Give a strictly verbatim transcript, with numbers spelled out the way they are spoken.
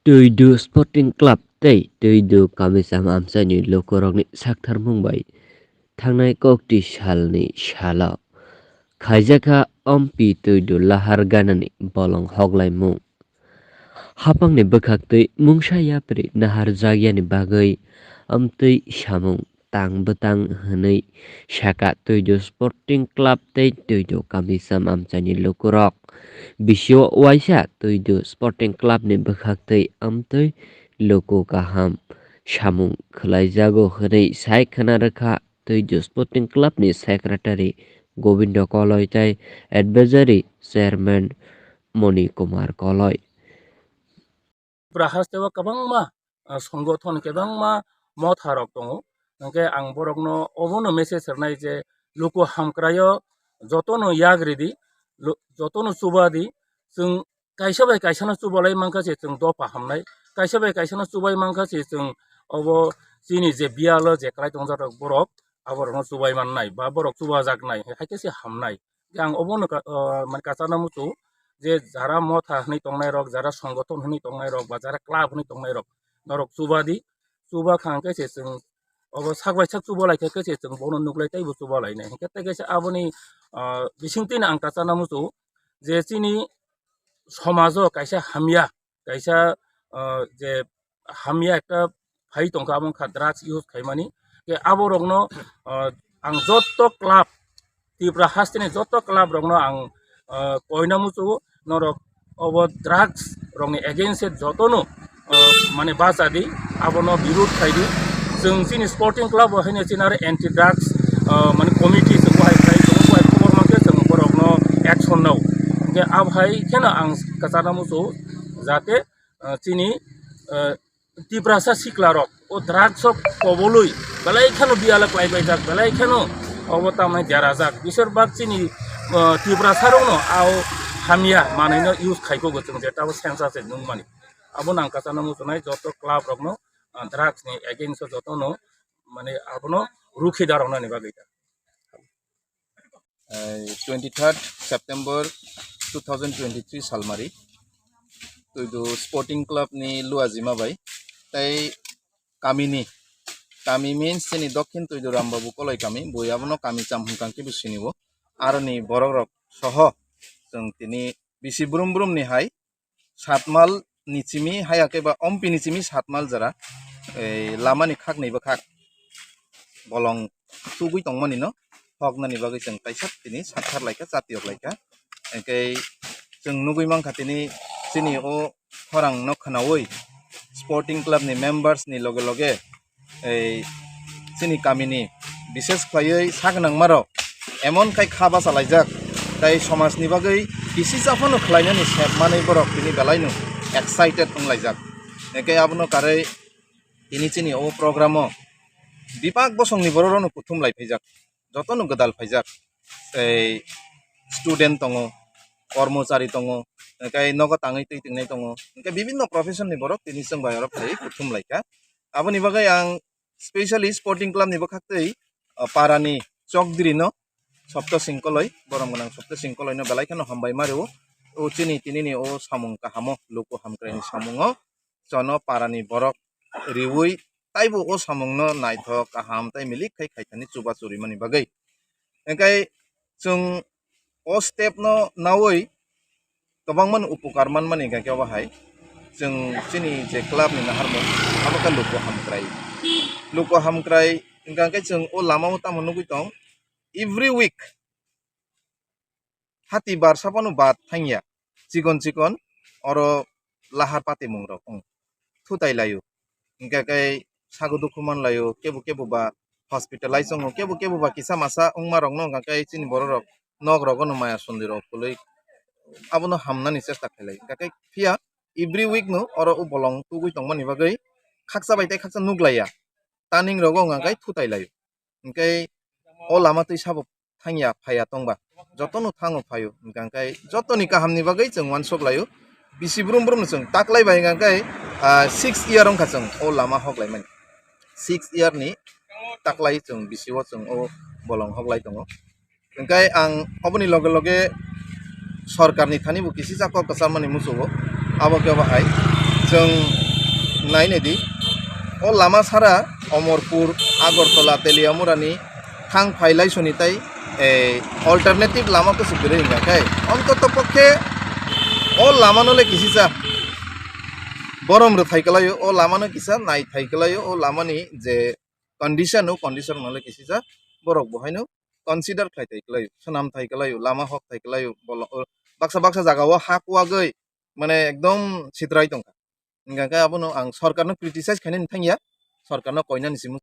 Twidu Sporting Club tei Twidu Kamisam amchaini lukurokni saktharmung bai thangnai koktwi salni salo khaijakha Ompi Twidu lahar ganani bolong hoklaimung. Hapangni bwkhaktwi mungsa yapri naharjakyani bagwi amtwi samung tang bwtang hwnwi sakha Twidu Sporting Club tei Twidu Kamisam amchaini lukurok. Bisio waisa Twidu Sporting Clubni bwkhaktwi amtwi luku kaham samung khwlaijago hwnwi sai khwna rwkha Twidu Sporting Clubni Secretary Gobindo Koloi tei Advisory Chairman Moni Kumar Koloi. Tripura haste o kwbangma, ah, songothon, kwbangma motha rok tongo. Hwnkhe ang borokno obono message rwnai je luku hamkraio jotono yak ridi, lu-, jotono chuba di. Chwng kaisa bai kaisano chubalai mankha se chwng dopha hamnai, kaisa bai kaisano chubai mankha se chwng obo chini je biyalo je kwlai tongjak rok borok aborokno chubai mannai ba borok chubajaknai, haikhe se hamnai. Ang obono ka-, ah, mane kachana muchung je jara motha hwnwi tongnai rok, jara songothon hwnwi tongnai rok, ba jara club hwnwi tongnai rok, norok chuba di, chuba kha hwnkhe se chwng obo sak bai sak chuba lai kha khe se chwng bono nuklai teibo chuba lainai. Hwnkhe tei kaisa aboni, ah, bisingtwino ang kachana muchung je chini somajo kaisa hamya, kaisa, ah, je hamya ekta phai tongkha, abo wngkha drugs use khaimani. Ke aborokno, ah, ang joto club, Tripura hasteni joto club rokno ang, ah, koina muchungo, norok obo drugs rokni against e jotono, ah, mane bacha di, abono birud khai di. Chwng chini sporting club bo haino chini aro anti drugs, ah, mane committee chwng bo hai khai tongo, bo hai khobor mankhe chwng borokno action nao. Hwnkhe abo hai kheno ang kwchana muchungo, jate, ah, chini, ah, Tiprasa sikla rok o drugs o kobolwi belai kheno biyalo klai baijak, belai kheno obo tamni derajak. Bisor bak chini, ah, Tiprasa rokno ao hamya manwino use khaiko go chwng je tabo sensa se nungmani. Abo nang kachana muchunai joto club rokno, ah, drugs ni against o jotono mane abono rukhi daroknani bagwi ta. Twenty third September two thousand twenty three salmari Twidu Sporting Club ni luajima bai tei kamini, kami means chini Dokhin Twidu Rambabu Koloi kami, bui abono kami cham hwnkang khe bo sini o. Aroni borok rok soho chwng tini bisi brum brum ni hai satmal ni chimi haya khe ba Ompi ni chimi satmal jora, ei, lama ni khak ni bwkhak bolong tugui tongmani no hoknani bagwi chwng kaisa tini sathar laikha, chatiyok laikha. Hwnkhe chwng nugui mankha tini chini o khorang no khwnaui Sporting Club ni members ni loge loge ei chini kamini, bishes khlaiwi sak nangmarok emon khai kha bachalaijak, tei somajni bagwi kisi sa phano khlainani sep manwi borok tini belaino excited wnglaijak. Hwnkhe abono karwi tini chini o programo bebak bosongni bororokno kuthum lai phaijak, jotono gwdal phaijak, tei student tongo, kormochari tongo, hwnkhe nogo tangwi twi tongnai tongo, hwnkhe bibinno profession ni borok tini chwng bai oro phaiwi kuthum laikha. Aboni bagwi ang specially Sporting Club ni bwkhaktwi, ah, parani chokdiri no Sopto Singkoloi, borom gwnang Sopto Singkoloi no belai kheno hambai ma rwo. O chini tini ni o samung kahamo, luku hamkrai ni samungo, chono parani borok riwi taibo o samung no naithok kaham tei milik khai khaithani chuba churi mani bagwi. Hwnkhe chwng o step no nawi kwbangma no upukar manmani hwnkhe obo hai chwng chini je club ni naharmung abo khe luku hamkrai. Luku hamkrai hwnkhe chwng o lama o tamo nugui tong, every week hati barsa phano bad thangya, chikon chikon oro lahar patimung rok wng thutai laio, hwnkhe khe sago dukhu man laio, kebo kebo ba hospitalize wngo, kebo kebo ba kisa masa wngma rokno hwnkhe chini borok rok nok rogo no maya sundui rok kwlwi abono hamnani chesta khailai. Hwnkhe phiya every week no oro o bolong tugui tongmani bagwi khaksa bai tei khaksa nuklaiya, turning rogo hwnkhe thutai laio. Hwnkhe o lama twi sabo thangya phaiya tongba, jotono thango phaio, hwnkhe jotoni kahamni bagwi chwng uansuk laio. Bisi brum brum no chwng taklai bai hwnkhe, ah, six year wngkha chwng o lama hoklaimani, six year ni taklai chwng bisi o chwng o bolong hoklai tongo. Hwnkhe ang oboni loge loge sorkarni thani bo kisisa kok kwcharmani muchungo, abo khe obo hai Chwng nai nai di, o lama sara Omorpur, Agartala, Teliamurani thang phai lai soni tai, eh, alternative lama kuchuk kwrwi hwnka khe, ontoto pokhe o lamano le kisisa borom rwthai kwlaio, o lamano kisa naithai kwlaio, o lamani je condition, o condition no le kisisa borok bo haino consider khlai thai kwlaio, swnam thai kwlaio, lama hok thai kwlaio, bolo-, o baksa baksa jaga o ha kuwagwi mane ekdom sitrai tongkha. Hwnka khe abono ang sorkarno criticize khainani thangya, sorkarno koinani simi